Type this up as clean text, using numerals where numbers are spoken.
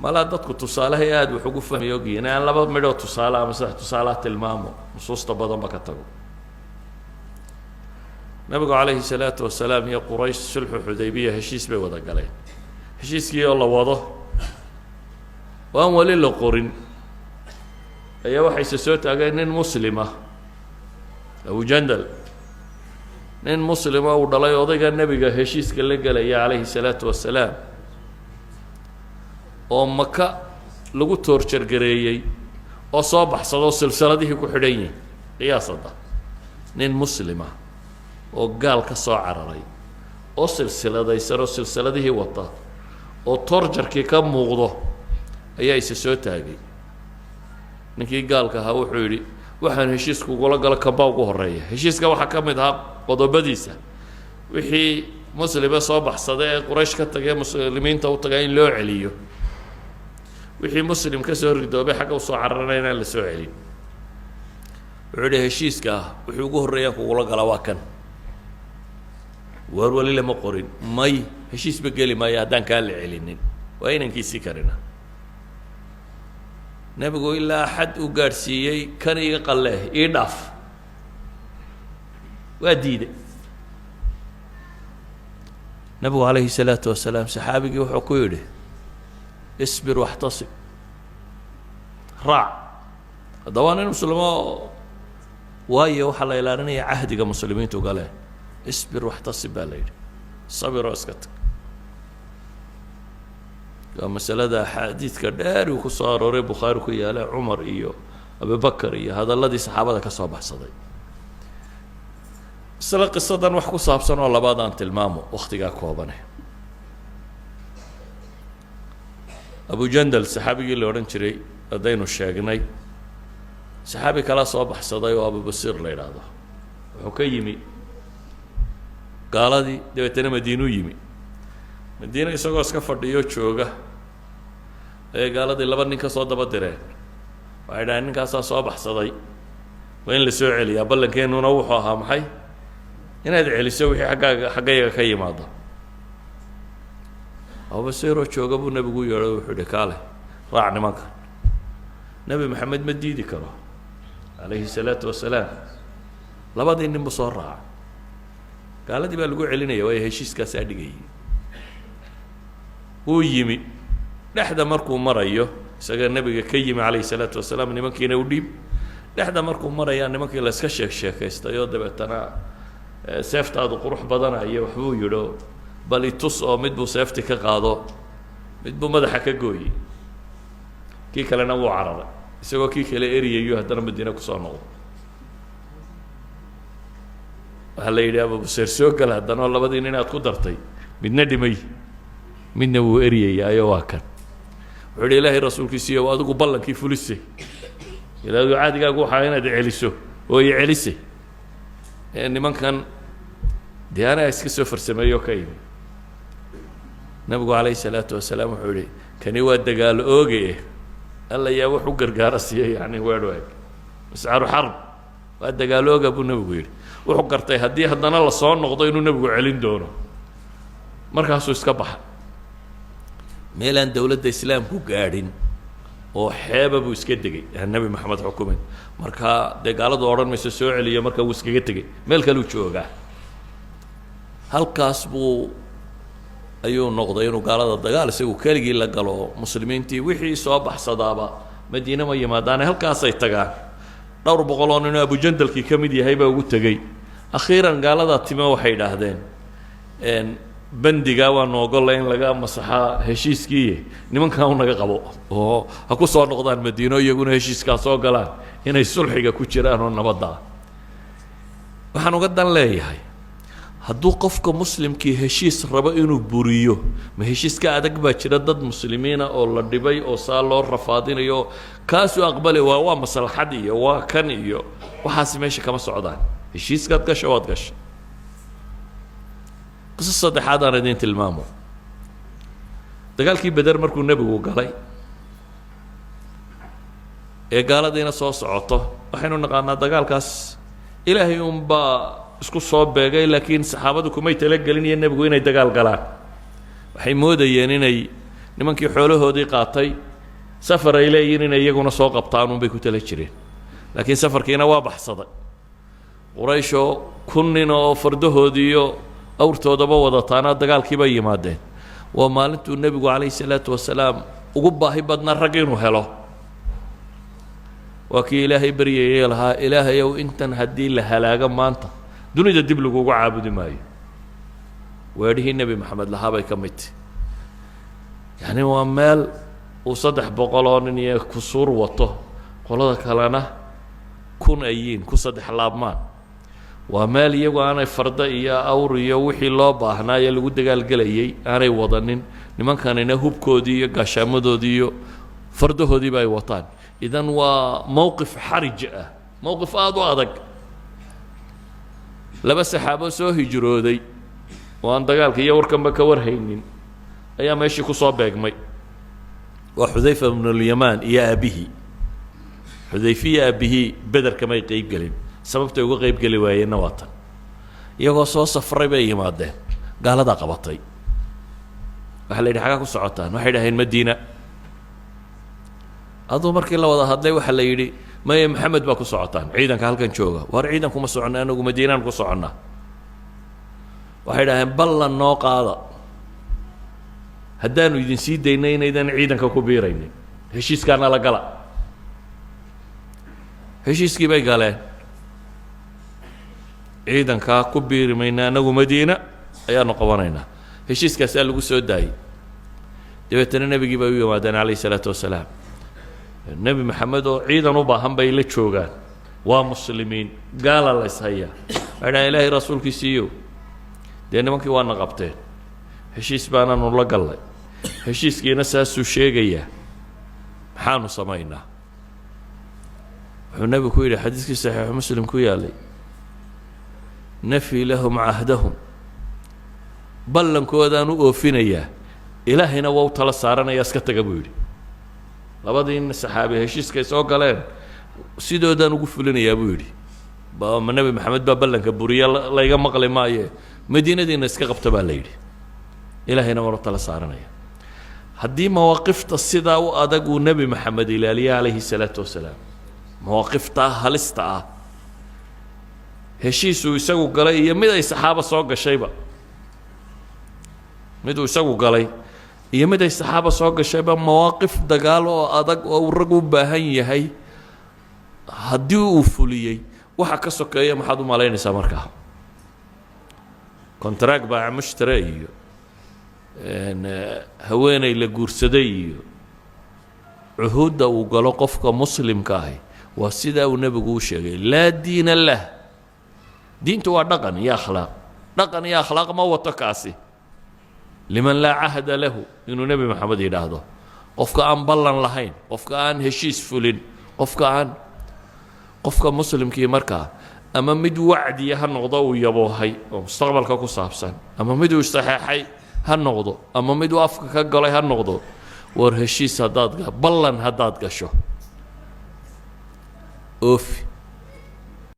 Malaa dadku tusaalahay aada wax ugu fahmay ogyihin aan laba midhoo tusaale ama saddex tusaalaha tilmaamo, nusuusta badanba ka tago. Nabigu calayhi salaatu wasalaam iyo Quraysh sulxu Xudaybiya heshiis bay wada galeen. Heshiiskii oo la wado oo aan weli la qorin ayaa waxayse soo taageen nin muslima, Abu Jandal, nin muslima uu dhalay odayga nebiga heshiiska la gelaya calayhi salaatu wasalaam, oo Maka lagu torture-gareeyey oo soo baxsado, silsiladihii ku xidhan yihin. Qiyaasada nin muslima oo gaal ka soo cararay oo silsiladaysan oo silsiladihii wata oo torture-kii ka muuqdo ayaa isa soo taagay. Ninkii gaalka ahaa wuxuu yidhi: "Waxaan heshiis kugula galo kanbaa ugu horreeya." Heshiiska waxaa ka mid ahaa qodobadiisa wixii muslime soo baxsada ee Quraysh ka tagay muslimiinta u tagaa in loo celiyo, wixii muslim ka soo ridoobay xagga usoo cararana inaan la soo celin. Wuxuu yihi: "Heshiiska ah wuxuu ugu horreeyaan kugula galaa waa kan." "Waar, weli lama qorin." "May, heshiisba geli maayo haddaan kaa la celinin." Waa inankiisii karina. Nebigu ilaa xad uu gaadhsiiyey: "Kan iga qallee, ii dhaaf." Waa diiday nebigu calayhi salaatu wasalaam. Saxaabigii wuxuu ku yidhi: "اصبر واحتسب, raac." Haddaba waa nin muslimo, waayo waxaa la ilaalinaya cahdiga muslimiintu galeen. "اصبر واحتسب" baa la yidhi, sabiroo iska tag. Waa masalada axaadiidka dheer uu ku soo arooray, Bukhaari ku yaala, Cumar iyo Abubakar iyo hadalladii saxaabada ka soo baxsaday. Isla qisadan wax ku saabsan oo labaad aan tilmaamo, waktigaa koobane. Abu Jandal, saxaabigii la odhan jiray haddaynu sheegnay, saxaabi kala soo baxsaday oo Abubasiir la idhaahdo. Wuxuu ka yimi gaaladii, dabeetana Madiinuu yimi. Madiine isagoo iska fadhiyo jooga ayay gaaladii laba nin ka soo daba direen. Waxay dhaaheen: "Ninkaasaa soo baxsaday, waa in la soo celiyaa. Ballankeenuna wuxuu ahaa maxay? Inaad celiso wixii xaggaaga xaggayaga ka yimaado." Abubasiiroo jooga buu nebigu u yeedho. Wuxuu yihi: "Kaale, raac nimanka." Nebi Maxamed ma diidi karo calayhi salaatu wasalaam. Labadii nin buu soo raaca. Gaaladii baa lagu celinaya, waayo heshiiskaasaa dhigayay. Wuu yimi. Dhexda markuu marayo, isaga nebiga ka yimi calayhi salaatu wasalaam, nimankiina u dhiib. Dhexda markuu marayaa nimankii la iska sheek sheekaystay oo dabeetana "Seeftaadu qurux badanayo," waxbuu yidho. "Bal itus." Oo mid buu seefti ka qaado, mid buu madaxa ka gooyey, kii kalena wuu cararay. Isagoo kii kale eriyayo haddana Madiine kusoo noqdo. Waxaa la yidhi: "Abubaseer, soo gal haddana oo labadii nin aad ku dartay midna dhimay, midna wuu eryayaayo, waa kan." Wuxuu yidhi: "Ilaahay rasuulkiisiiyo, adigu ballankii fulisay. Ila adigu caadigaagu waxaa inaad celiso oo i celisay. Nimankan dee anaa iska soo farsameeyo ka yimi." Nabigu calayhi salaatu wasalaam wuxuu yihi: "Kani waa dagaal ooge. Alla yaa wax u gargaara siiya." Yani weedh eg مسعار حرب, waa dagaal ooga buu nebigu yidhi. Wuxuu gartay haddii haddana lasoo noqdo inuu nebigu celin doono. Markaasuu iska baxa. Meelaan dowladda islaamku gaadhin oo xeeba buu iska degay, aan Nebi Maxamed xukumin. Markaa dee gaaladu odhan mayso soo celiyo. Marka wuu iskaga tegey, meel kaluu joogaa. Halkaas buu ayuu noqday inuu gaalada dagaal isagu keligii la galo. Muslimiintii wixii soo baxsadaaba Madiine ma yimaadaane, halkaasay tagaan. Dhowr boqol oo ninoo Abujandalkii ka mid yahay baa ugu tegey. Akhiiran gaaladaa time waxay idhaahdeen: "Bandigaa waanu ogollay in laga masaxaa heshiiskii, nimankan u naga qabo oo ha ku soo noqdaan Madiino, iyaguna heshiiskaa soo galaan inay sulxiga ku jiraan oo nabadda ah." Waxaan uga dan leeyahay, hadduu qofka muslimkii heshiis rabo inuu buriyo, ma heshiiska adag baa jira? Dad muslimiina oo la dhibay oo saa loo rafaadinayo kaasuu aqbali waa maslaxad iyo waa kan iyo waxaasi meesha kama socdaan. Heshiiskaad gasho waad gasha. Qiso saddexaad aan idin tilmaamo. Dagaalkii Beder markuu nebigu galay ee gaaladiina soo socoto, waxaynu naqaanaa dagaalkaas Ilaahay unbaa isku soo beegay, laakiin saxaabadu kumay talagelin iyo nebigu inay dagaal galaan. Waxay moodayeen inay Nimankii xoolahoodii qaatay safar ay leeyihin inay iyaguna soo qabtaan unbay ku tala jireen, laakiin safarkiina waa baxsaday. Qurayshoo 1000 nin oo fardahoodiiyo awrtoodaba wadataana dagaalkii bay yimaadeen. Waa maalintuu nebigu calayhi salaatu wasalaam ugu baahi badnaa rag inuu helo. Waa kii Ilaahay baryayay, lahaa: "Ilaahayow, intan haddii la halaago maanta, dunida dib lagugu caabudi maayo." Weedhihii Nebi Maxamed lahaa bay ka mid tahi. Yacni waa meel uu 300 oo nin iyo kusuur wato, qolada kalena 1000 ayiin ku saddex laabmaan. Waa meel iyagu aanay farda iyo awr iyo wixii loo baahnaa ee lagu dagaalgelayay aanay wadanin, nimankanina hubkoodii iyo gaashaamadoodii iyo fardahoodiiba ay wataan. Idan waa mowqif xarij ah, mowqif aada u adag. Laba saxaabo soo hijrooday oo aan dagaalka iyo warkanba ka warhaynin ayaa meeshii kusoo beegmay. Waa Xudayfa ibnulyamaan iyo aabihii. Xudayfe iyo aabihii Beder kamay qeyb gelin. Sababtay uga qeyb geli waayeenna waa tan: iyagoo soo safray bay yimaadeen, gaaladaa qabatay. Waxaa la yidhi: "Xagaa ku socotaan?" Waxay dhaheen: "Madiina." Aduu markii la wada hadlay waxaa la yidhi: "Maya, Maxamed baa ku socotaan, ciidanka halkan jooga." "Waar, ciidan kuma soconna anagu, Madiinaan ku soconnaa." Waxay dhaheen: "Ballan noo qaada, haddaanu idin sii daynay inaydan ciidanka ku biiraynin, heshiiskaana la gala." Heshiiskii bay galeen: "Ciidankaa ku biiri mayna anagu, Madiina ayaanu qabanaynaa." Heshiiskaasaa lagu soo daayey. Dabeetana nebigii bay u yimaadeen calayhi salaatu wasalaam. Nebi Maxamed oo ciidan u baahan bay la joogaan, waa muslimiin, gaala la ishayaa. Waxay dhahaan: "Ilaahay rasuulkiisiiyo, dee nimankii waana qabteen, heshiis baananu la gallay, heshiiskiina saasuu sheegayaa, maxaanu samaynaa?" Wuxuu nebigu ku yidhi, xadiiskii Saxiixu Muslim ku yaalay: "Nafi lahum cahdahum, ballankoodaan u oofinayaa, Ilaahayna waa u tala saaranaya, iska taga," buu yidhi. Labadii saxaabi heshiiskay soo galeen sidoodaan ugu fulinayaa, buu yidhi. Ma Nebi Maxamed baa ballanka buriya layga maqli maaye, madiinadiina iska qabta, baa la yidhi, Ilaahayna waan u tala saaranaya. Haddii mawaaqifta sidaa u adag uu Nebi Maxamed ilaaliye calayhi salaatu wasalaam, mawaaqiftaa halista ah, heshiisuu isagu galay iyo mid ay saxaaba soo gashayba, miduu isagu galay iyo mid ay saxaaba soo gashayba, mawaaqif dagaal oo adag oo uu rag u baahan yahay haddii uu fuliyey, waxa ka sokeeya maxaad u malaynaysaa? Markaa contract baaca mushtare iyo haweeney la guursaday iyo cuhuudda uu galo qofka muslimka ahi, waa sidaa uu nebigu u sheegay: laa diina lah. Diintu waa dhaqan iyo akhlaaq, dhaqan iyo akhlaaq ma wato kaasi. Liman laa cahda lahu, inuu Nebi Maxamed yidhaahdo, qofka aan ballan lahayn, qofka aan heshiis fulin, qofka aan, qofka muslimkii markaa ama mid wacdiya ha noqdo uu yaboohay oo mustaqbalka ku saabsan, ama mid uu saxeexay ha noqdo, ama mid uu afka ka galay ha noqdo, war heshiis haddaad ballan haddaad gasho, oofi.